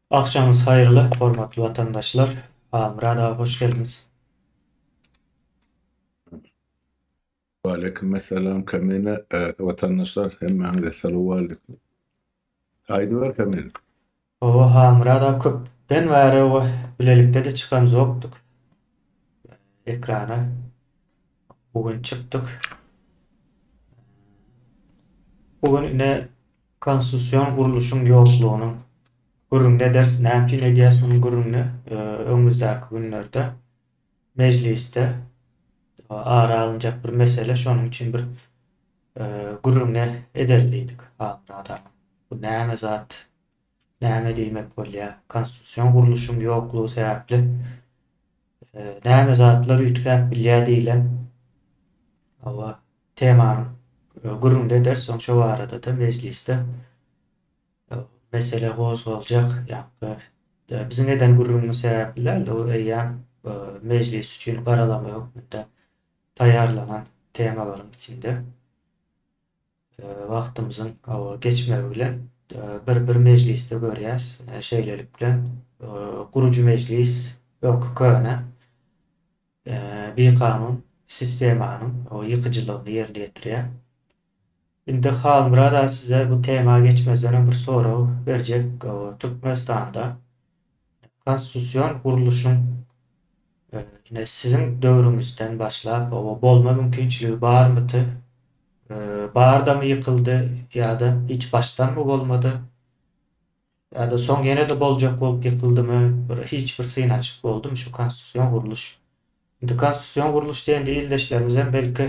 Agşamyňyz haýyrly, hormatly watandaşlar! Halmyrat aga hoş geldiňiz! Waleýkim essalam Kemine, watandaşlar hemmäňize salowmaleýkim. Aýdyber Kemine. Hawa Halmyrat aga köpden bäri oba bilelikde-de çykamzokdyk ekrana. Bu gün çykdyk. Bu gün ine Konstitusion gurluşyň ýoklugynyň gürrüňini ederis. Näme üçin edýäris munuň gürrüňini? Öňümizdäki günlerde mejlisde ara alynjak bir mesele, şonuň üçin bir gürrüňini edeli diýdik Halmyrat aga. Bu näme zat? Näme diýmek bolýar? Konstitusion gurluşyň ýoklugy sebäpli näme zatlar üýtgäp bilýär diýlen hawa temanyň gürrüňini ederis, soň şo barada-da mejlisde mesele gozgaljak. Ýa-da biziň eden gürrüňimiz sebäpli däl-de, bu eýýäm mejlis üçin garalama hökmünde taýýarlanan temalaryň içinde. Wagtymyzyň geçmegi bilen bir-bir mejlisde görýäs. Şeýlelik bilen gurujy mejlis öňki köne bikanun sistemanyň ýykyjylygyny ýerine ýetirýär. Indi Halmyrat aga size bu tema geçmezden öň bir sorag berjek. Türkmenistanda konstitusion gurluşyň ine siziň döwrüňizden başlap bolma mümkinçiligi barmydy? Bardamy ýykyldy ýa-da hiç başdanmy bolmady? Ýa-da soň ýene-de boljak bolup ýykyldymy? Bir hiç bir synanyşyk boldumy şu konstitusion gurluş? Indi konstitusion gurluş diýende ildeşlerimizem belki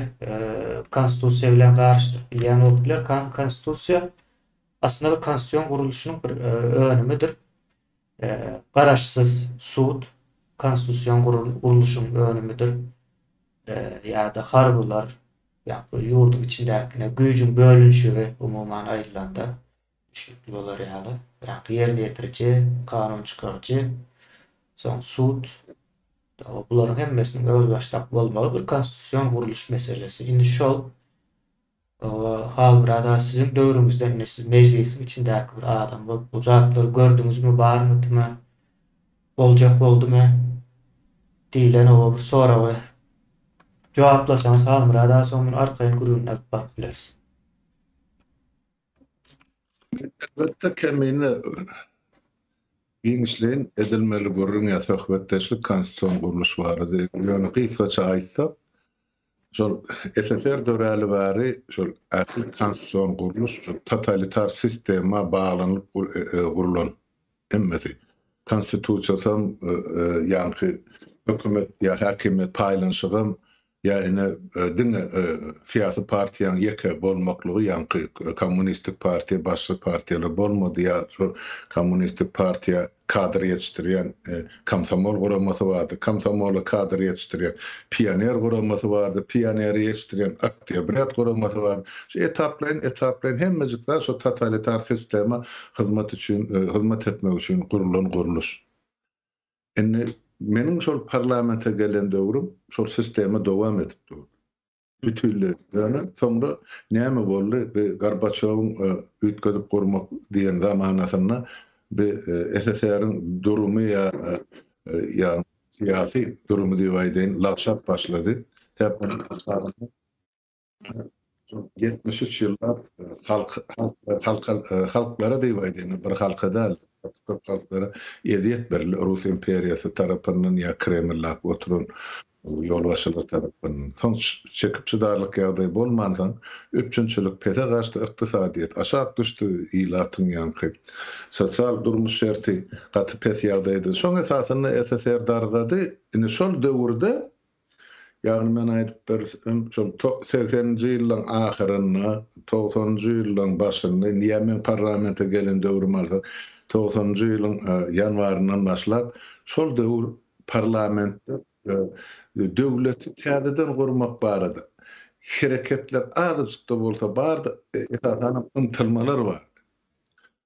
konstitusiýa bilen garyşdyryp bilýän bolup biler. Konstitusiýa aslynda bir konstitusion gurluşyň bir önümidir. Garaşsyz sud konstitusion gurluşyň önümidir. Ýa-da harbylar, ýa ýurduň içindäki güýjüň bölünişigi umuman aýdylanda. Düşnükli bolar ýaly, ýagny ýerine ýetiriji, kanun çykaryjy, soň sud, bularyň hemmesiniň özbaşdak bolmagy bir konstitusion gurluş meselesi. Indi şol Halmyrat aga siziň döwrüňizde indi siz mejlisiň içindäki bir adam bolup bu zatlary gördüňizmi, barmydymy, boljak boldumy diýlen oba bir soragy jogaplasaňyz Halmyrat aga soň muny arkaýyn gürrüňini alyp baryp bileris. Elbetde kemine giňişleýin edilmeli gürrüň ýa söhbetdeşlik konstitusion gurluş barada, ýöne gysgaça aýtsak, şol SSR döräli bäri şol ähli konstitusion gurluş şol totalitar sistema baglanyp gurlan hemmesi. Konstitusiýasam ýaňky hökümet ýa häkimiýet paýlanyşygam Ýa ine diňe syýasy partiýaň ýeke bolmaklygy ýaňky kommunistik partiýa başga partiýalar bolmady ýa şol kommunistik partiýa kadr ýetişdirýän komsomol guramasy bardy komsomola kadr ýetişdirýän pioner guramasy bardy pioneri ýetişdirýän oktýabrýat guramasy bardy şu etaplaýyn etaplaýyn hemmejik zat şo totalitar sistema hyzmat üçin hyzmat etmek üçin gurulan gurluş. Indi meniň şol parlamente gelen döwrüm şol sistema dowam edip durdy. Bütinleý. Ýöne soňra näme boldy? Bu Gorbaçýowyň üýtgedip gurmak diýen zamanasynda bu SSR-iň durumy ýa ýa syýasy durumy diýip aýdaýyn, lagşap başlady. Sebäp onuň esasynda 73 ýyllap halk halk halklara diýip aýdaýyn, bir halka däl, köp halklara ezýet berildi Rus imperiýasy tarapyndan ýa Kremldaky oturan ýolbaşçylar tarapyndan. Soň çekip çydarlyk ýagdaý bolmansoň, üpjünçilik pese gaçdy, ykdysadyýet aşak düşdi, ilatyň ýaňky sosial durmuş şerti gaty pes ýagdaýda. Şoň esasynda SSR dargady. Indi şol döwürde Ýagny men aýdyp bersem, şol segseninji ýyllaryň ahyrynda, togsanynjy ýyllaryň başynda, indi ýa men parlamente gelen döwrümi alsak, togsanynjy ýylyň ýanwaryndan başlap, şol döwür parlamentde döwleti täzeden gurmak barada hereketler azajyk-da bolsa bardy, esasanam ymtylmalar bardy.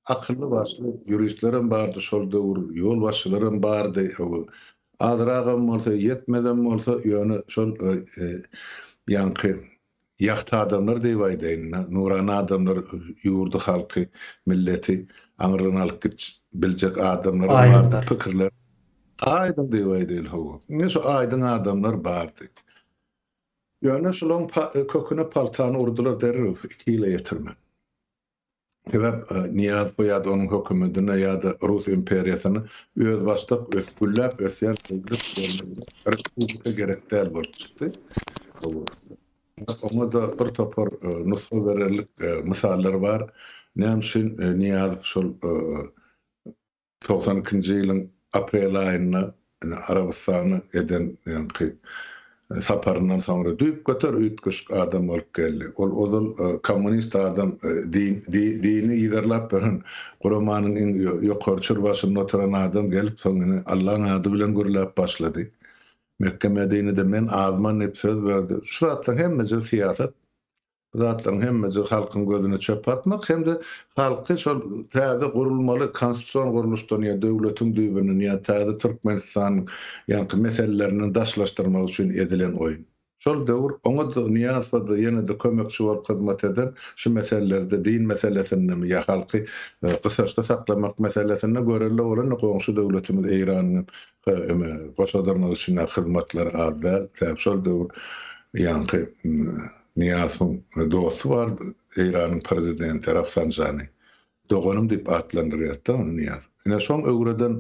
Akylly-başly ýuristlerem bardy şol döwür, ýolbaşçylaram bardy. Azragam bolsa, ýetmezem bolsa, ýöne şol ýaňky ýagty adamlar diýip aýdaýyn-da, nurana adamlar ýurdy, halky, milleti aňryna alyp gitjek. biljek adamlaram bardy, pikirler aýdyň diýip aýdaýly hawa. Ine şu aýdyň adamlar bardy. Ýöne şulaň köküne paltany urdular derrew iki ýyla ýetirmän. Sebäp Nyýazowa ýa-da onuň hökümetine ýa-da Rus imperiýasyna özbaşdak ösüp gülläp ösýän döwlet bolmaly respublika gerek däl bolup çykdy. Oňa-da bir topar nusga bererlik mysallar bar. Näme üçin Nyýazow şol 92-nji ýylyň aprel aýynda ine Arabystana eden ýaňky saparyndan soňra düýpgöter üýtgeşik adam bolup geldi. Ol ozal kommunist adam, din, dini yzarlap ýören guramanyň iň ýokary çür başynda oturan adam gelip soň ine Allaň ady bilen gürläp başlady. Mekge-Medinede men azman diýip söz berdi. Şu zatlaryň hemmejigi syýasat. Bu zatlaryň hemmejigi halkyň gözüne çöp atmak hem-de halky şol täze gurulmaly konstitusion gurluşdan ýa döwletiň düýbünden ýa täze Türkmenistanyň ýaňky meselelerinden daşlaşdyrmak üçin edilen oýun. Şol döwür oňa-da Nyýazowa-da ýene-de kömekçi bolup hyzmat eden şu meselelerde din meselesindemi ýa halky gysaçda saklamak meselesinde görelde bolan goňşy döwletimiz Eýranyň hem goşa dyrnak içindäki hyzmatlary az däl. Sebäbi şol döwür ýaňky Nyýazowyň dosty bardy, Eýranyň prezidenti Rafsanjani. Doganym diýip atlandyrýardy-da ony Nyýazow. Ine, şoň öwreden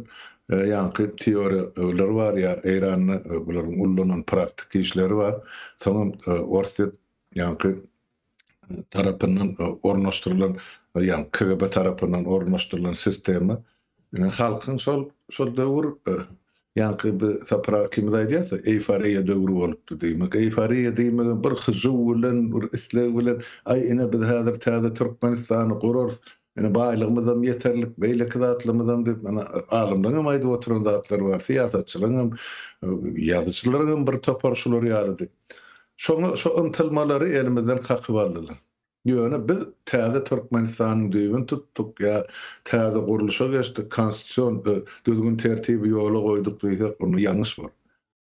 ýaňky teoriýalary bar ýa Eýranda bularyň ullanan praktiki işleri bar. Soňam Orsýet ýaňky tarapyndan ornaşdyrylan, ýagny KGB tarapyndan ornaşdyrylan sistema ine halkyň şol şol döwür ýaňky bi Sapar akimiz aýdýarsa eýforiýa döwri bolupdy diýmek. Eýforiýa diýmegi bir hyjuw bilen, bir isleg bilen, aý ine biz häzir täze Türkmenistany gurarys, ine baýlygymyzam ýeterlik, beýleki zatlarymyzam diýip, ine alymlaryň hem aýdyp oturan zatlary bar, syýasatçylaryň hem, ýazyjylaryň hem bir topary şular ýalydy. Şoňa şo ymtylmalary elimizden kakyp aldylar. Ýöne biz täze Türkmenistanyň düýbüni tutduk ýa täze gurluşa geçdik, konstitusion düzgün-tertibi ýola goýduk diýsek, onda ýalňyş bolar.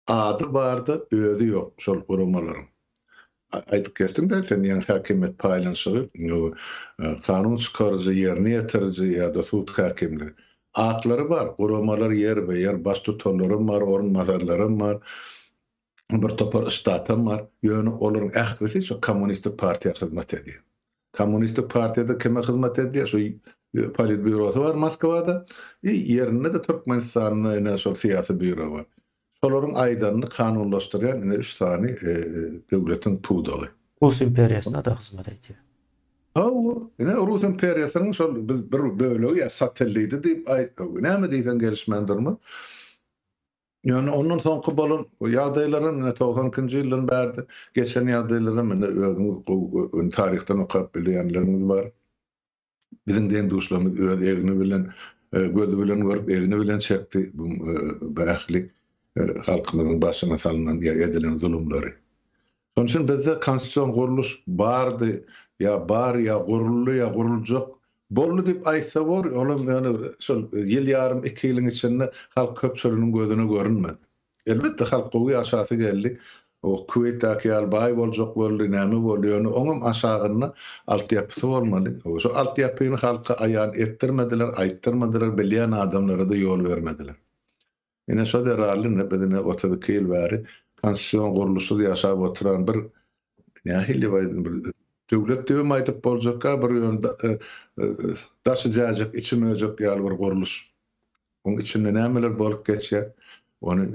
Ady bar-da, özi ýok şol guramalaryň. Aýdyp geçdiň-dä sen, ýaňy häkimiýet paýlanyşygy, kanun çykaryjy, ýerine ýetiriji ýa-da sud häkimligi. Atlary bar, guramalar ýerbe-ýer, baştutanlaram bar, orunbasarlaram bar. Bir topar ştatam bar, ýöne olaryň ählisi şu kommunistik partiýa hyzmat edýär. Kommunistik partiýada kime hyzmat edýär? Şu politbýurosy bar Moskwada, i ýerinde-de Türkmenistanda ine şol syýasy býuro bar. Şolaryň aýdanyny kanunlaşdyrýan ine üç sany döwletiň pudagy. Rus imperiýasyna-da hyzmat edýär. Hawa, ine Rus imperiýasynyň şol biz bir bölegi ýa satellidi diýip aýt, näme diýseň gelişmän durmaz. Ýöne ondan soňky bolan ýagdaýlaram ine 92-nji ýyldan bärde geçen ýagdaýlaram ine özüňiz gowy taryhdan okap bilýänleriňiz bar. Biziň deň-duşlarymyz öz egni bilen, gözi bilen görüp, egni bilen çekdi bu bu ähli halkymyzyň başyna salnan ýa edilen zulumlary. Şonuň üçin bizde konstitusion gurluş bardy ýa bar ýa guruldy ýa guruljak boldy diýip aýtsa bor, olam ýöne şol ýyl ýarym, iki ýylyň içinde halk köpçüliginiň gözüne görünmedi. Elbetde halk gowy ýaşasy geldi, o Kuweýtdäki ýaly baý boljak boldy, näme boldy, ýöne oňam aşagynda altyapysy bolmaly. Şo altyapyny halka aýan etdirmediler, aýtdyrmadylar, bilýän adamlara-da ýol bermediler. Ine şo zerarly ine biz ine 32 ýyl bäri konstitusion gurluşsyz ýaşap oturan bir nähili diýip aýdyn bir döwlet diýibem aýdyp boljakka bir ýöne daşy jäjek içi möjek ýaly bir gurluş. Oň içinde nämeler bolup geçýär ony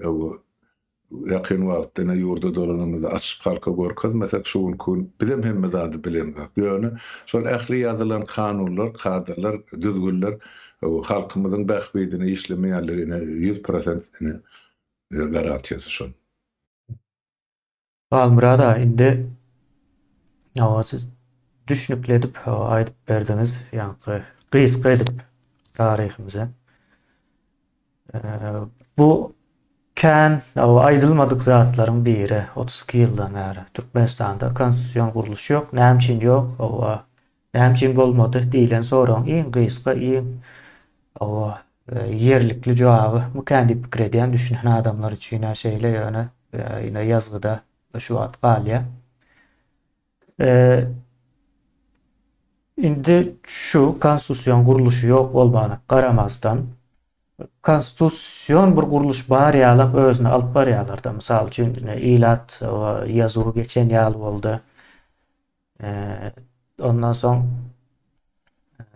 ýakyn wagtda ine ýurda dolanamyzda açyp halka görkezmesek şu günki gün bizem hemme zady bilemzok. Ýöne şol ähli ýazylan kanunlar, kadalar, düzgünler halkymyzyň bähbidine işlemeýänligine 100% ine garantiýasy şol. Halmyrat aga indi hawa siz düşnükli edip aýdyp berdiňiz ýaňky gysga edip taryhymyzy. Bu kän aýdylmadyk zatlaryň biri 32 ýyldan bäri Türkmenistanda konstitusion gurluş ýok. Näme üçin ýok? Hawa Näme üçin bolmady diýlen soragyň iň gysga, iň hawa, ýerlikli jogaby mukän diýip pikir edýän, düşünen adamlar üçin-ä şeýle, ýöne ýene ýazgyda şu wagt galýar. Indi şu konstitusion gurluşy ýok bolmagyna garamazdan, konstitusion bir gurluş bar ýalak özüni alyp barýarlar-da. Mysal üçin, ine, ilat ýazuwy geçen ýaly boldy. Ondan soň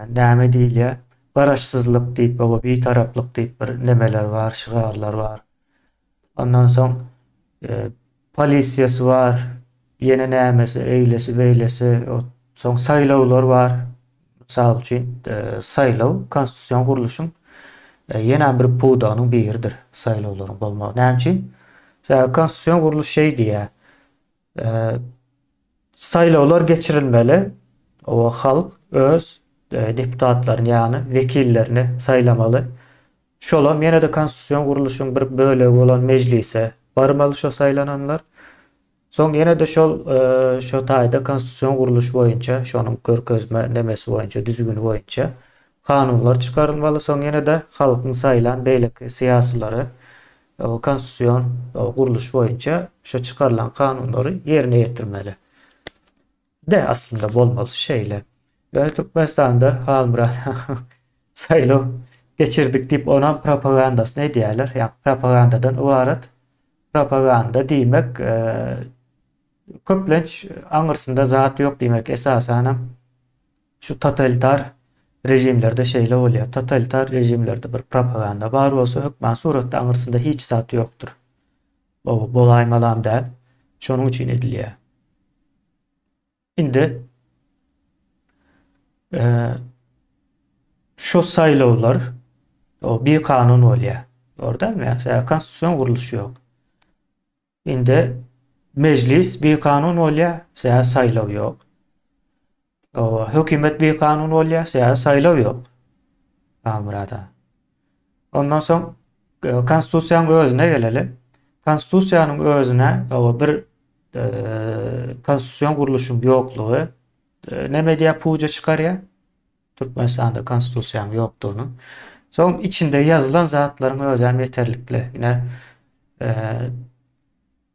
näme diýilýär? Garaşsyzlyk diýip, oba bitaraplyk diýip bir nemeler bar, şygarlar bar. Ondan soň polisiýasy bar, ýene nämesi, eýlesi, beýlesi, soň saýlawlar bar. Mysal üçin, saýlaw konstitusion gurluşyň ýene bir pudagynyň biridir, saýlawlaryň bolmagy. Näme üçin? Sebäbi konstitusion gurluş şeý diýýär. Saýlawlar geçirilmeli, oba halk öz deputatlaryny, ýagny wekillerini saýlamaly. Şolam ýene-de konstitusion gurluşyň bir bölegi bolan mejlise barmaly şo saýlananlar. Soň ýene-de şol şo taýda konstitusion gurluş boýunça, şonuň görkezme nemesi boýunça, düzgüni boýunça kanunlar çykarylmaly. Soň ýene-de halkyň saýlan beýleki syýasylary konstitusion gurluş boýunça şo çykarylan kanunlary ýerine ýetirmeli. De aslynda bolmalysy şeýle. Ýöne Türkmenistanda Halmyrat saýlaw geçirdik diýip onam propagandasyny edýärler. Ýa propagandadan ybarat. Propaganda diýmek köplenç aňyrsynda zat ýok diýmek esasanam şu totalitar režimlerde şeýle bolýar. Totalitar režimlerde bir propaganda bar bolsa hökman suratda aňyrsynda hiç zat ýokdur. Bu bolaýmalam däl. Şonuň üçin edilýär. Indi şu saýlawlar o bikanun bolýar. Dogry dälmi? Ýa konstitusion gurluş ýok. Indi mejlis bikanun bolýar, sebäbi saýlaw ýok. O hökümet bikanun bolýar, sebäbi saýlaw ýok. Halmyrada. Ondan soň e, konstitusiýanyň özüne geleli. Konstitusiýanyň özüne o bir e, konstitusion gurluşyň ýoklugy e, näme edýär, puja çykarýar. Türkmenistanda konstitusiýanyň ýokdugyny. Soň içinde ýazylan zatlaryň özem ýeterlikli. Ine, e,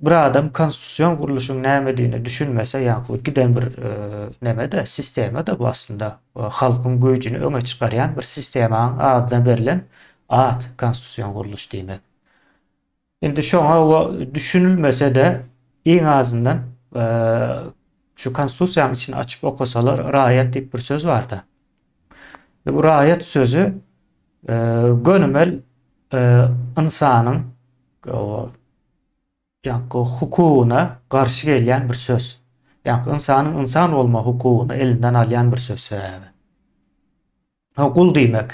bir adam konstitusion gurluşyň nämedigine düşünmese, ýa-ni giden bir e, neme-de, sistema-da bu aslynda e, halkyň güýjüni öňe çykarýan bir sistemanyň adyna berlen at konstitusion gurluş diýmek. Indi şoňa düşünilmese-de, iň azyndan şu konstitusiýanyň içini açyp okasalar, raýat diýip bir söz bar-da. Bu raýat sözi gönümel ynsanyň ýaňky hukugyna garşy gelýän bir söz. Ýaňky ynsanyň ynsan bolma hukugyny elinden alýan bir söz sebäbi. Ha gul diýmek,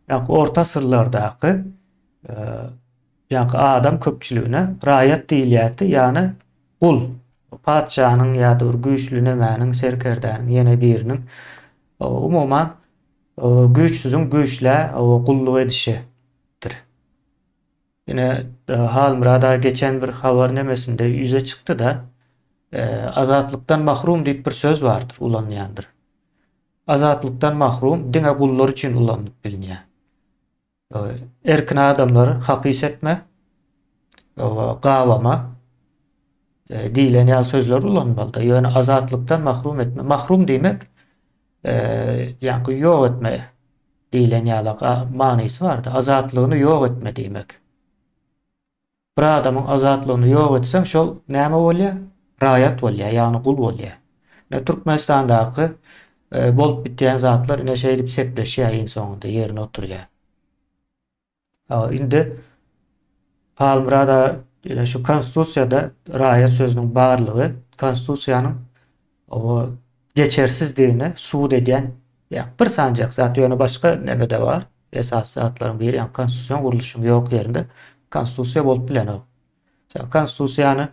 ýaňky orta asyrlardaky ýaňky adam köpçüligine raýat diýilýärdi, ýagny gul, patyşanyň ýa-da bir güýçli nemäniň, serkerdäniň ýene biriniň, umuman, güýçsüziň güýçlä gulluk edişidir. Ine, Halmyrat aga geçen bir habar nemesinde ýüze çykdy-da, azatlykdan mahrum diýip bir söz bardyr, ulanylýandyr. Azatlykdan mahrum diňe gullar üçin ulanylyp bilinýär. Erkin adamlary hapys etme, gabama diýlen ýaly sözler ulanmalyda. Ýöne azatlykdan mahrum etme, mahrum diýmek ýaňky ýok etme diýlen ýaly manysy barda. Azatlygyny ýok etme diýmek. Bir adamyň azatlygyny ýok etseň, şol näme bolýar? Raýat bolýar, ýagny gul bolýar. Ine Türkmenistandaky bolup bitýän zatlar ine şeýdip sepleşýär iň soňunda ýerine oturýar. Indi Halmyrat aga ine şu konstitusiýada raýat sözüniň barlygy konstitusiýanyň o geçersizdigini subut edýän ýa bir sanjak zat ýöne başga neme-de bar. Esasy zatlaryň biri ýa konstitusion gurluşyň ýok ýerinde konstitusiýa bolup bilenok. Sebäbi konstitusiýany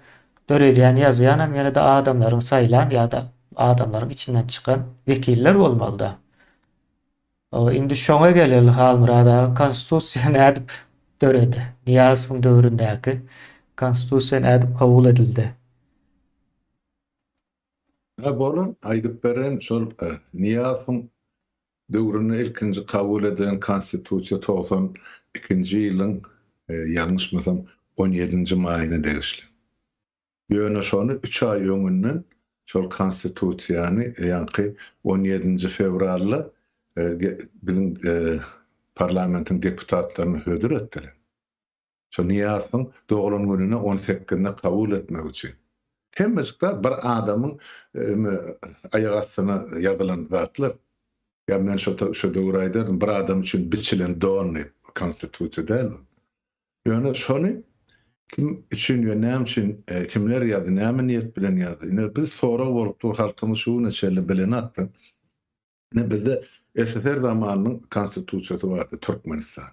döredýän, ýazýan hem ýene-de adamlaryň saýlan ýa-da adamlaryň içinden çykan wekiller bolmaly-da. Indi şoňa geleli Halmyrat aga, konstitusiýa nädip döredi? Nyýazowyň döwründäki konstitusiýa nädip kabul edildi? Hä bolar, aýdyp bereýin, şol Nyýazowyň döwründe ilkinji kabul edilen konstitusiýa 92-nji ýylyň ýalňyşmasam on ýedinji maýyna degişli. Ýöne şony üç aý öňünden. Şol Konstitusiýany ýaňky on ýedinji fewralda biziň parlamentiň deputatlaryna hödür etdiler. Şo Nyýazowyň doglan gününe on sekizinde kabul etmek üçin. Hemmejik zat bir adamyň aýak astyna ýazylan zatlar. Ýa men şo şo döwür aýdardym, bir adam üçin biçilen don diýip, Konstitusiýa däl ol. Ýöne şony kim üçin we näme üçin kimler ýazdy, näme niýet bilen ýazdy? Ine biz sorag bolup dur, halkymyz şu güne çenli bilenokdy. Ine bizde SSR zamanynyň konstitusiýasy bardy Türkmenistan.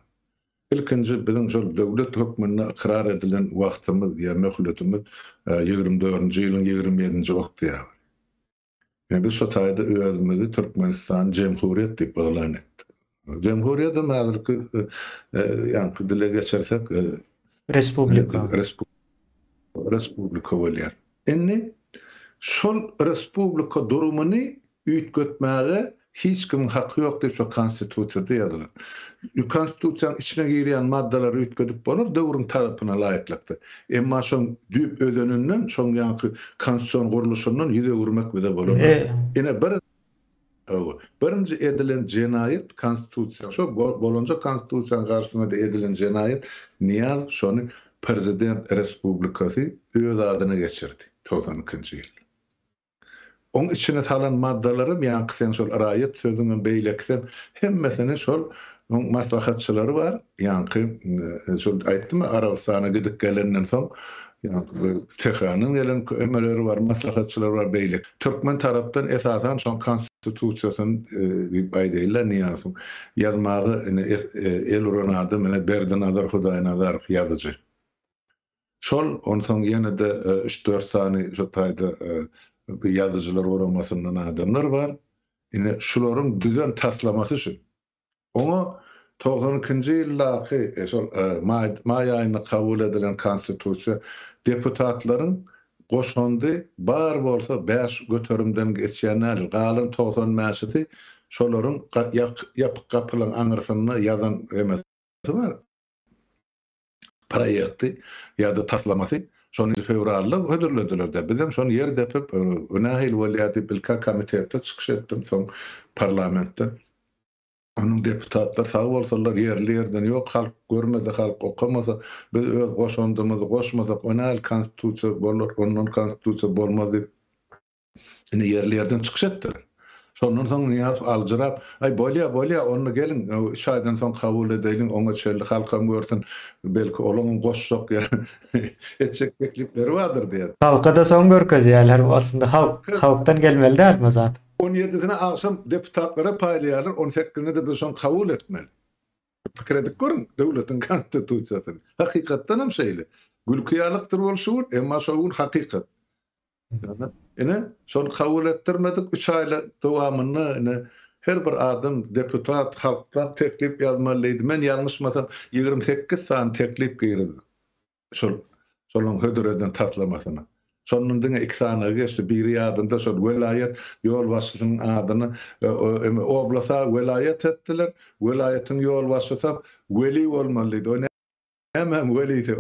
Ilkinji biziň şol döwlet hökmünde ykrar edilen wagtymyz ýa möhletimiz 24-nji ýylyň 27-nji oktýabry. Ine biz şo taýda özümizi Türkmenistan jemhuriýet diýip yglan etdik. Jemhuriýedem häzirki ýaňky dile geçirsek Respublika. Respublika bolýar. Indi şol respublika durumyny üýtgetmäge hiç kimiň haky ýok diýip şo konstitusiýada ýazylan. Konstitusiýanyň içine girýän maddalary üýtgedip bolar döwrüň talapyna laýyklykda. Emma şoň düýp özeninden, şoň ýaňky konstitusion gurluşyndan ýüz öwürmek bize bolanok. Ine bir Hawa. Birinji edilen jenaýat konstitusiýa, şo bolanja konstitusiýanyň garşysyna-da edilen jenaýat Nyýazow şony prezident respublikasy öz adyna geçirdi 92-nji ýylda. Oň içine salan maddalaram ýaňky seň şol raýat sözüňem beýlekisem hemmesini şol oň maslahatçylary bar ýaňky şol aýtdym-a Arabystana gidip gelenden soň ýaňky Tehrandan gelen emeleri bar maslahatçylary bar beýleki türkmen tarapdan esasan şoň konstitusiýasyny diýip aýdaýynla Nyýazowyň ýazmaga ine el uran adam ine Berdinazar Hudaýnazarow ýazyjy. Şol, onsoň ýene-de üç-dört sany şo taýda bir ýazyjylar guramasyndan adamlar bar. Ine, şularyň düzen taslamasy şu. Oňa 92-nji ýyldaky şol maý maý aýynda kabul edilen Konstitusiýa deputatlaryň goşandy bar bolsa bäş göterimden geçýän däldir. Galan 95-si şolaryň ýapyk gapylaryň aňyrsynda ýazan emesi bar. Proýekti ýa-da taslamasy şony fewralda hödürlediler-de, bizem şony ýer depip, bu nähili bolýar diýip, ilk-ä komitetde çykyş etdim, soň parlamentde. Onuň deputatlar sag bolsunlar, ýerli-ýerden ýok, halk görmese, halk okamasa, biz öz goşandymyzy goşmasak, o nähili konstitusiýa bolar, ondan konstitusiýa bolmaz diýip, Ine ýerli-ýerden çykyş etdiler. Şondan soň Nyýazow aljyrap, Aý, bolýa, bolýa, onda geliň, üç aýdan soň kabul edeýliň, oňa çenli halkam görsün, belki olaňam goşjak ýa etjek teklipleri bardyr diýýär. Halka-da soň görkezýärler, bu aslynda halk, halkdan gelmeli dälmi o zat? On ýedisine agşam deputatlara paýlaýarlar, on sekizine-de biz şony kabul etmeli. Pikir edip görüň, döwletiň konstitusiýasyny. Hakykatdanam şeýle. Gülki ýalykdyr ol şu gün, emma şol gün hakykat. Ine, şony kabul etdirmedik, üç aýlyk dowamynda ine, her bir adam, deputat, halkdan teklip ýazmaly diýdi. Men ýalňyşmasam, 28 sany teklip girizdim. Şol, şolaryň hödür eden taslamasyna. Şondan diňe iki sanygy geçdi. Biri ýadymda, şol welaýat ýolbaşçysynyň adyny oblasa welaýat etdiler. Welaýatyň ýolbaşçysam weli bolmaly diýdi. O Nämäň welisi,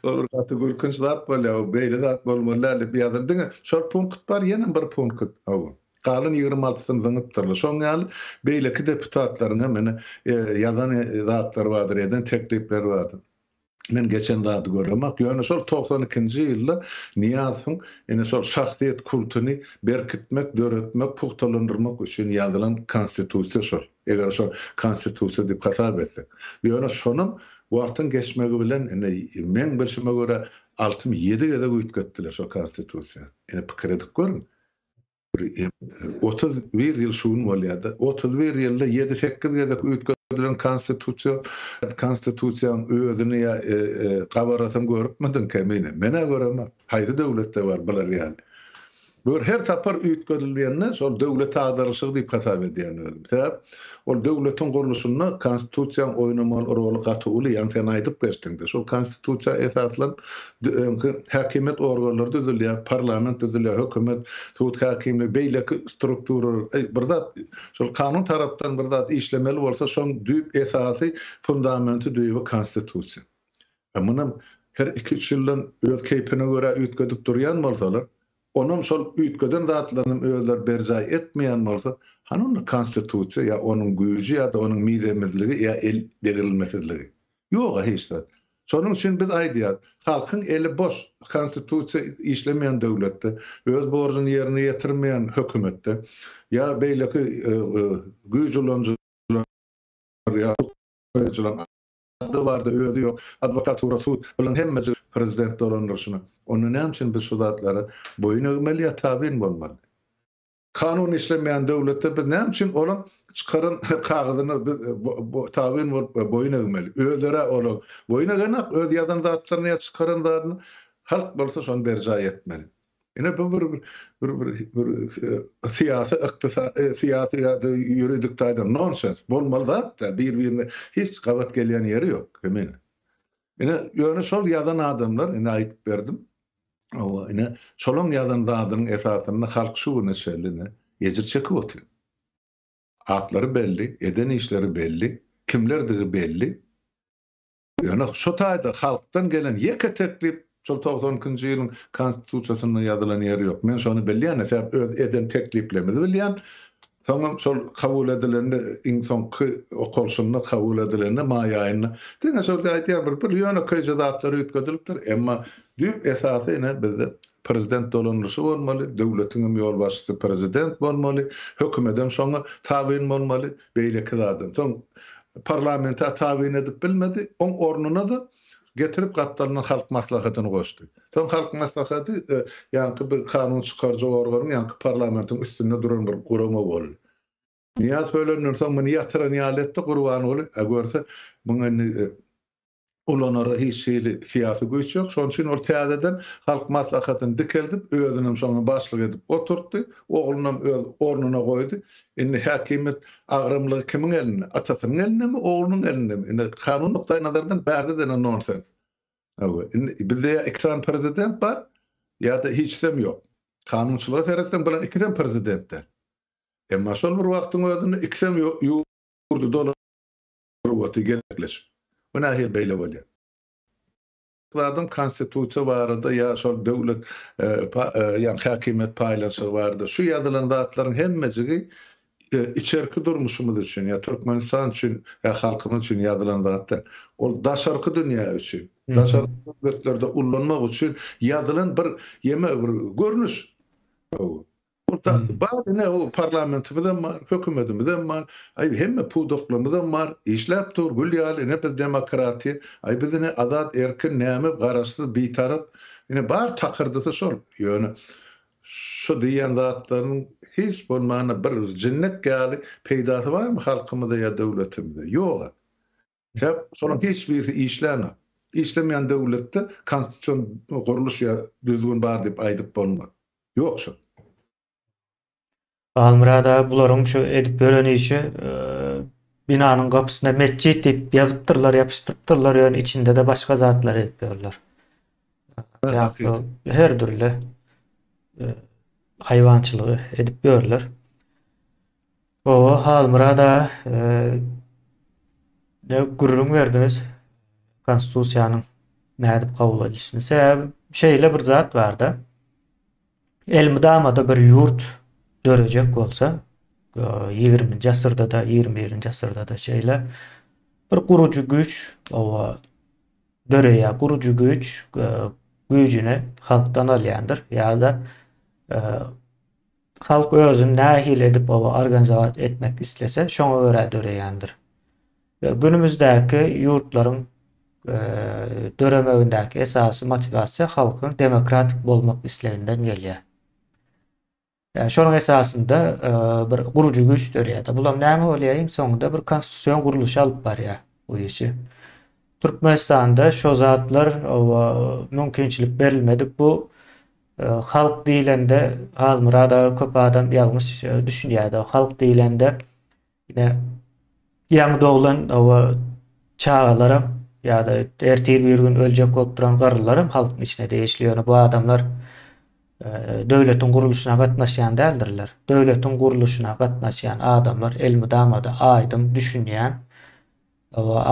ol bir gaty gülkünç zat bolýar, o beýle zat bolmaly däl diýip ýazan. Diňe şol punkt bar, ýenem bir punkt, hawa. Galan 26-syny zyňypdyrlar. Şoň ýaly beýleki deputatlaryň hem ine ýazan zatlary bardyr, eden teklipleri bardyr. Men geçen zady göremok. Ýöne şol 92-nji ýylda Nyýazowyň ine şol şahsyýet kultuny berkitmek, döretmek, pugtalandyrmak üçin ýazylan konstitusiýa şol. Eger şol konstitusiýa diýip hasap etsek. Ýöne şonam wagtyň geçmegi bilen indi meň bilşime görä altymy ýedi gezek üýtgetdiler şol konstitusiýany. Ine pikir edip görüň. Bir 31 ýyl şu gün bolýar-da. 31 ýylda ýedi-sekiz gezek üýtgedilen konstitusiýa konstitusiýanyň özüni ýa gabarasyny görüpmidiň Kemine? Men-ä göremok. Haýsy döwletde bar bular ýaly? Gör, her sapar üýtgedilýände şol döwlet agdarylyşygy diýip hasap edýän özüm. Sebäp ol döwletiň gurluşynda konstitusiýaň oýnamaly roly gaty uly, ýaňy sen aýdyp geçdiňde. Şol konstitusiýa esaslanyp öňki häkimiýet organlary düzülýär, parlament düzülýär, hökümet, sud häkimligi, beýleki strukturalar, eý, bir zat şol kanun tarapdan bir zat işlemeli bolsa şoň düýp esasy, fundamenti, düýbi konstitusiýa. Munam her iki-üç ýyldan öz keýpine görä üýtgedip durýan bolsalar, Onam şol üýtgeden zatlarynam özleri berjaý etmeýän bolsa, hany onda konstitusiýa ýa onuň güýji ýa-da onuň mizemizligi ýa el degrilmesizligi? Ýog-a hiç zat. Şonuň üçin biz aýdýas, halkyň eli boş, konstitusiýa işlemeýän döwletde, öz borjuny ýerine ýetirmeýän hökümetde ýa beýleki güýç ulanyjylar ýa hukuk goraýjylaryň ady barda özi ýok, adwokatura, sud, bularyň hemmesi prezident dolandyryşyna. Onda näme üçin biz şu zatlara boýun egmeli ýa tabyn bolmaly? Kanun işlemeýän döwletde biz näme üçin olaň çykaran kagyzyna biz tabyn bolup boýun egmeli? Özleri-ä olar boýun egenak öz ýazan zatlaryna ýa çykaran zadyna, halk bolsa şony berjaý etmeli. Ine bu bir bir bir bir syýasy ykdysady syýasy ýa-da ýuridik taýdan nonsens bolmaly zat däl. Bir-birine hiç gabat gelýän ýeri ýok. Kemine. Ine ýöne şol ýazan adamlar ine aýdyp berdim. Hawa ine şolaň ýazan zadynyň esasynda halk şu güne çenli ine ejir çekip otyr. Atlary belli, eden işleri belli, kimlerdigi belli. Ýöne şu taýda halkdan gelen ýeke teklip şol 92-nji ýylyň Konstitusiýasynda ýazylan ýeri ýok. Men şony bilýän, sebäp öz eden tekliplerimizi bilýän. Soňam şol kabul edilende, iň soňky okalyşynda kabul edilende maý aýynda diňe şol aýdýan bir bir ýönekeýje zatlar üýtgedilipdir. Emma düýp esasy ine bizde prezident dolandyryşy bolmaly, döwletiňem ýolbaşçysy prezident bolmaly, hökümedem şoňa tabyn bolmaly, beýleki zadam. Soň Parlamente tabyn edip bilmedi. Oň ornuna-da getirip gapdalyndan Halk Maslahatyny goşdy. Soň Halk Maslahaty ýaňky bir kanun çykaryjy organyň, ýaňky parlamentiň üstünde duran bir gurama boldy. Nyýazow ölenden soň muny ýatyran ýaly etdi Gurbanguly. A görse, muň indi ulanara hiç hili syýasy güýç ýok. Şonuň üçin ol täzeden Halk Maslahatyny dikeldip, özünem şoňa başlyk edip oturtdy. Oglunam öz ornuna goýdy. Indi häkimiýet agramlygy kimiň elinde? Atasynyň elindemi, oglunyň elindemi? Indi kanun nukdaýnazardan bärde-de ine nonsens. Hawa, indi bizde ýa iki sany prezident bar, ýa-da hiçisem ýok. Kanunçylyga seretseň, bularyň ikisem prezident däl. Emma şol bir wagtyň özünde ikisem ýurdy dolandyryp otyr gezekleşip. Bu nähili beýle bolýar? Zadyň konstitusiýa barada ýa şol döwlet ýa häkimiýet paýlanyşygy barada şu ýazylan zatlaryň hemmejigi içerki durmuşymyz üçin ýa Türkmenistan üçin ýa halkymyz üçin ýazylan zat däl. Ol daşarky dünýä üçin, daşarky döwletlerde ullanmak üçin ýazylan bir ýeme bir görnüş. Bar ine o parlamentimizem bar, hökümetimizem bar, aý hemme pudaklarymyzam bar, işläp dur gül ýaly ine biz demokratiýa, aý biz ine azat erkin näme garaşsyz bitarap ine bar takyrdysy şol. Ýöne şu diýýän zatlarynyň hiç bolmanda bir jinnek ýaly peýdasy barmy halkymyza ýa döwletimize? Ýoga. Sebäp şolaryň hiç birisi işlänok. Işlemeýän döwletde konstitusion gurluş ýa düzgün bar diýip aýdyp bolmaz. Ýok şol. Halmyrat aga bularyň şu edip ýören işi binanyň gapysyna metjit diýip ýazypdyrlar, ýapyşdyrypdyrlar, ýöne içinde-de başga zatlar edip ýörler. Her dürli haýwançylygy edip ýörler. Oba Halmyrat aga ne gürrüň berdiňiz konstitusiýanyň nädip kabul edilişini. Sebäbi şeýle bir zat barda. Elmydama-da bir ýurt dörejek bolsa, 20-nji asyrda-da, 21-nji asyrda-da şeýle bir gurujy güýç oba döreýär. Gurujy güýç güýjüni halkdan alýandyr ýa-da Halk özüni nähili edip oba organizowat etmek islese, şoňa görä döreýändir. We günümizdäki ýurtlaryň döremegindäki esasy motiwasiýa halkyň demokratik bolmak isleginden gelýär. Ýagny şonuň esasynda bir gurujy güýç döreýär-de. Bulam näme bolýar iň soňunda bir konstitusion gurluşa alyp barýar bu işi. Türkmenistanda şo zatlar oba mümkinçilik berilmedik bu Halk diýlende Halmyrat aga köp adam ýalňyş düşünýärdi. Halk diýlende ine ýaňy doglan oba çagalaram ýa-da ertir bir gün öljek bolup duran garrylaram halkyň içine degişli. Ýöne bu adamlar döwletiň gurluşyna gatnaşýan däldirler. Döwletiň gurluşyna gatnaşýan adamlar elmydama-da aýdyň düşünýän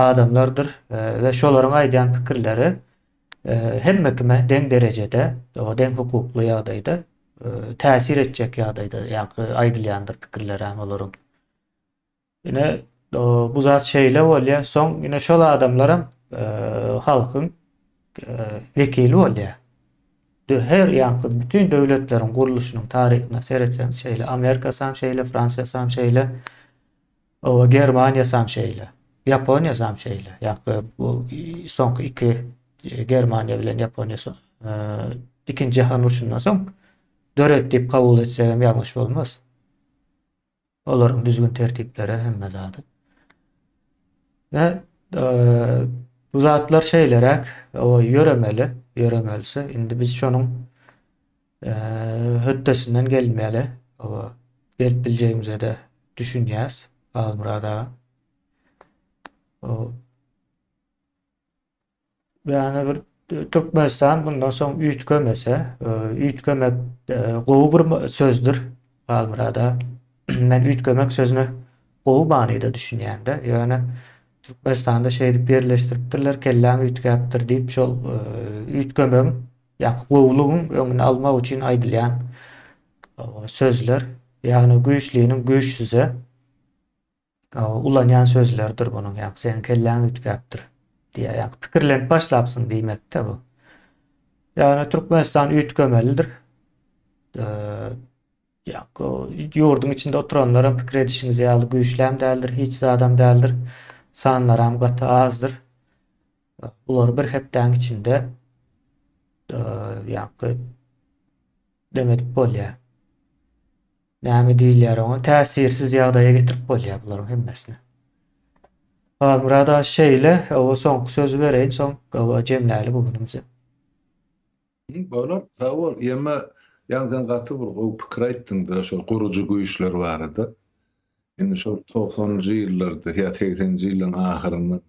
adamlardyr we şolaryň aýdýan pikirleri hemme kime deň derejede, deň hukukly ýagdaýda. täsir etjek ýagdaýda ýaňky aýdylýandyr pikirlerem olaryň. Ine bu zat şeýle bolýar. Soň ine şol adamlaram halkyň wekili bolýar. Her ýaňky bütin döwletleriň gurluşynyň taryhyna seretseňiz şeýle Amerikasam şeýle, Fransiýasam şeýle. Oba Germaniýasam şeýle. Ýaponiýasam şeýle. Ýa bu soňky iki Germaniýa bilen Ýaponiýa ikinji jahan urşundan soň döredi diýip kabul etsegem ýalňyş bolmaz. Olaryň düzgün tertipleri hemme zady. Ve bu zatlar şeýleräk, o ýöremeli, ýöremelisi. Indi biz şonuň Hötdesinden gelmeli. Oba gelip biljegimize-de düşünýäs, Halmyrat aga. O Ýagny bir Türkmenistan bundan soň üýtgemese, üýtgemek gowy bir sözdür, Halmyrat aga. Men üýtgemek sözüne gowy manyda düşünýän-de. Ýöne Türkmenistanda şeýdip ýerleşdiripdirler, kelläň üýtgäpdir diýip, şol üýtgemegiň Ýa gowulygyň öňüni almak üçin aýdylýan sözler, ýagny güýçliniň güýçsüze ulanýan sözleridir bunuň, ýagny seniň kelläň üýtgäpdir diýýär, ýagny pikirlenip başlapsyň diýmekde bu. Ýagny Türkmenistan üýtgemelidir. Ýagny ýurduň içinde oturanlaram pikir edişiňiz ýaly güýçläm däldir, hiç zadam däldir. Sanlaram gaty azdyr. Bulary bir hepdäň içinde ýaňky dem edip bolýar. Näme diýilýär oňa? Täsirsiz ýagdaýa getirip bolýar bularyň hemmesini. Halmyrat aga şeýle, oba soňky sözi bereýin, soň oba jemläli bu günümizi. Bolar, sag bol. Ýeme, ýaňy sen gaty bir gowy pikir aýtdyň-da, şol gurujy güýçler barada. Indi şol togsanynjy ýyllarda ýa segseninji ýyllaryň ahyrynda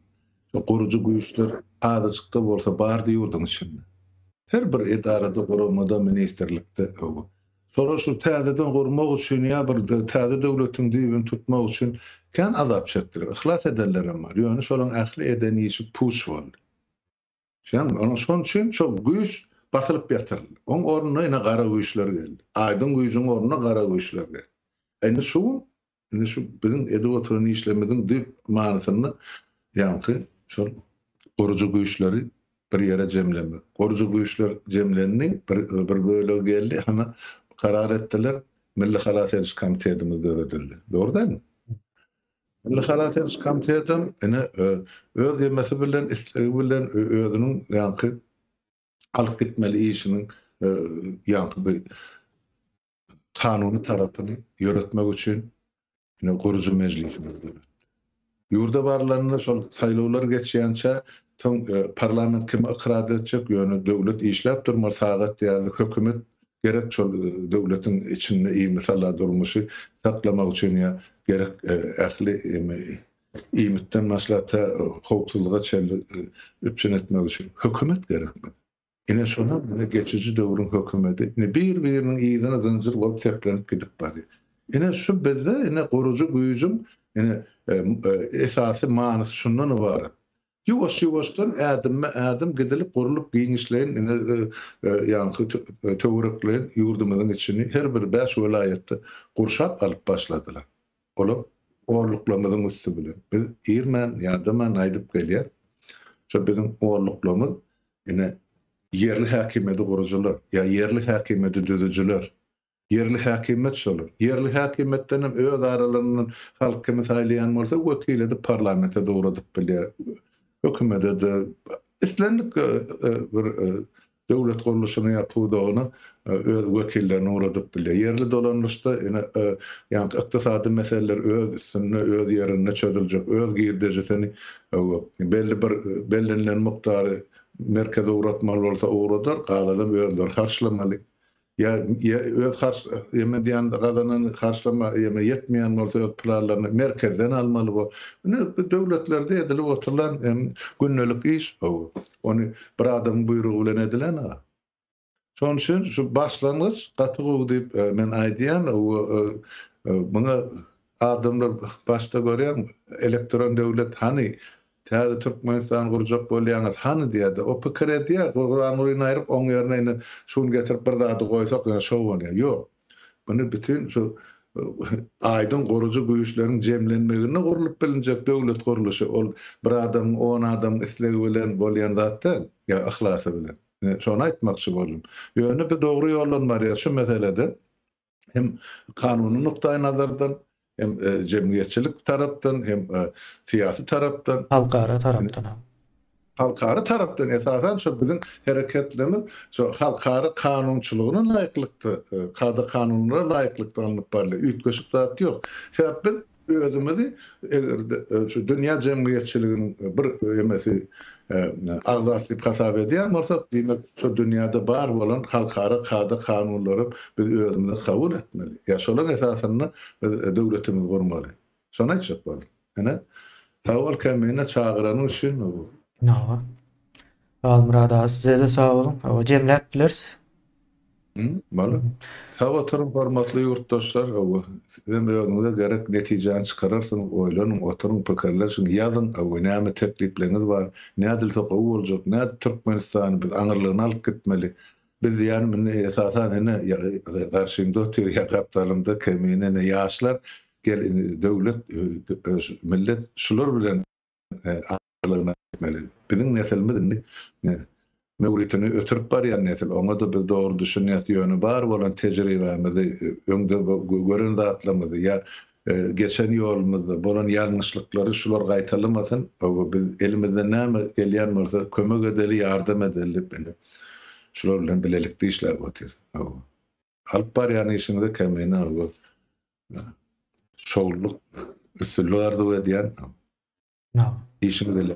şol gurujy güýçler azajyk-da bolsa bardy ýurduň içinde. Her bir edarada, guramada, ministrlikde. Şolar şu täzeden gurmak üçin ýa bir täze döwletiň düýbüni tutmak üçin kän azap çekdiler. Yhlas edenlerem bar. Ýöne şolaryň ähli eden işi puç boldy. Şeýdemi? Onuň şonuň üçin şol güýç basylyp ýatyryldy. Oň ornuna ine gara güýçler geldi. Aýdyň güýjüň ornuna gara güýçler geldi. Indi şu gün, indi şu biziň edip oturan işlerimiziň düýp manysynda ýaňky şol gurujy güýçleri bir ýere jemlemek. Gurujy güýçler jemlendi, bir bir bölegi geldi, hany karar etdiler, Milli halas ediş komitetimiz döredildi. Dogry dälmi? Milli halas ediş komitetem ine öz ýemesi bilen, islegi bilen özüniň ýaňky alyp gitmeli işiniň ýaňky bir kanuny tarapyny ýöretmek üçin ine gurujy mejlisimiz döretdi. Ýurda barylanda şol saýlawlar geçýänçä soň parlament kimi ykrar etjek, ýöne döwlet işläp durmaly sagat ýaly hökümet Gerek şol döwletiň içinde iými-sala durmuşy saklamak üçin ýa gerek ähli iýmitden başlap tä howpsuzlyga çenli üpjün etmek üçin hökümet gerek bize. Ine şonam ine geçiji döwrüň hökümeti ine bir-biriniň yzyna zynjyr bolup seplenip gidip barýar. Ine şu bizde ine gurujy güýjüň ine esasy manysy şundan ybarat. Ýuwaş-ýuwaşdan ädimme-ädim gidilip gurlup giňişleýin ine ýaňky töwerekleýin ýurdumyzyň içini her bir bäş welaýatda gurşap alyp başladylar. Olar orluklarymyzyň üsti bilen. Biz irmän, ýadaman aýdyp gelýäs. Şo biziň orluklarymyz ine ýerli häkimiýeti gurujylar ýa ýerli häkimiýeti düzüjiler. Ýerli häkimiýet şolar. Ýerli häkimiýetden hem öz aralaryndan halk kimi saýlaýan bolsa wekil edip parlamente-de ugradyp bilýär. Hökümede-de islendik bir döwlet gurluşyna ýa pudagyna öz wekillerini ugradyp bilýär. Ýerli dolandyryşda ine ýaňky ykdysady meseleler öz üstünde, öz ýerinde çözüljek, öz girdejisini belli bir bellenilen mukdary merkeze ugratmaly bolsa ugradar, galanam özleri harçlamaly. Ýa öz harç ýeme diýen gazanan harçlama ýeme ýetmeýän bolsa öz planlaryny merkezden almaly bor. Ine bu döwletlerde edilip oturylan gündelik iş bu. Ony bir adamyň buýrugy bilen edilen a. Şonuň üçin şu başlangyç gaty gowy diýip men aýdýan. Muňa adamlar başda görýäň elektron döwlet hany? Täze Türkmenistan gurjak bolýaňyz, hany diýýär-de, o pikir edýär, Gurbangulyny aýryp, oň ýerine indi şuny getirip bir zady goýsak, ýöne şo bolýar. Ýok. Muny bütin şu aýdyň gurujy güýçleriň jemlenmeginde gurlup bilinjek döwlet gurluşy. Ol bir adamyň, on adamyň islegi bilen bolýan zat däl, ýa yhlasy bilen. Ine, şony aýtmakçy boldum. Ýöne biz dogry ýoldan barýas şu meselede. Hem kanuny nukdaýnazardan, hem jemgyýetçilik tarapdan, hem syýasy tarapdan. Halkara tarapdan hem. Halkara tarapdan esasan şo biziň hereketlerimiz şo halkara kanunçylygyna laýyklykda, kada-kanunlara laýyklykda alnyp barylýar. Üýtgeşik zat ýok. Sebäp biz Özümizi eger-de şu dünýä jemgyýetçiliginiň bir emesi agzasy diýip hasap edýän bolsak, diýmek, şo dünýäde bar bolan halkara kada-kanunlary biz özümize kabul etmeli. Ýa şolaryň esasynda biz döwletimizi gurmaly. Şony aýtjak boldum. Ine, sag bol Kemine çagyranyň üçin. Hawa. Halmyrat aga size-de sag boluň. Hawa, jemläp bileris. Boldy. Sag oturyň hormatly ýurtdaşlar. Hawa, sizem özüňize gerek netijäni çykararsyňyz. Oýlanyň, oturyň, pikirleşiň, ýazyň. Hawa, näme teklipleriňiz bar? Nädilse gowy boljak? Nädip Türkmenistany biz aňyrlygyna alyp gitmeli? Biz diýýänim indi esasan ine garşymda otyr ýa gapdalymda Kemine ine ýaşlar gel indi döwlet millet şular bilen Alygyna etmeli. Biziň neslimiz indi möwritini ötürip barýan nesil. Oňa-da biz dogry düşünýäs, ýöne bar bolan tejribämizi, öňde gören zatlarymyzy ýa geçen ýolumyzda bolan ýalňyşlyklary şular gaýtalamasyn. Biz elimizden näme gelýän bolsa kömek edeli, ýardam edeli diýip indi şular bilen bilelikde işläp otyrys. Alyp barýan işiňize kemine şowlulyk, üstünlik arzuw edýän. Işiňiz ile.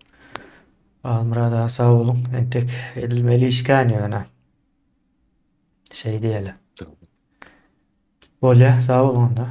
Halmyrat aga sag boluň. Entek edilmeli iş kän ýöne. Şeý diýeli. Bolýa, sag boluň onda.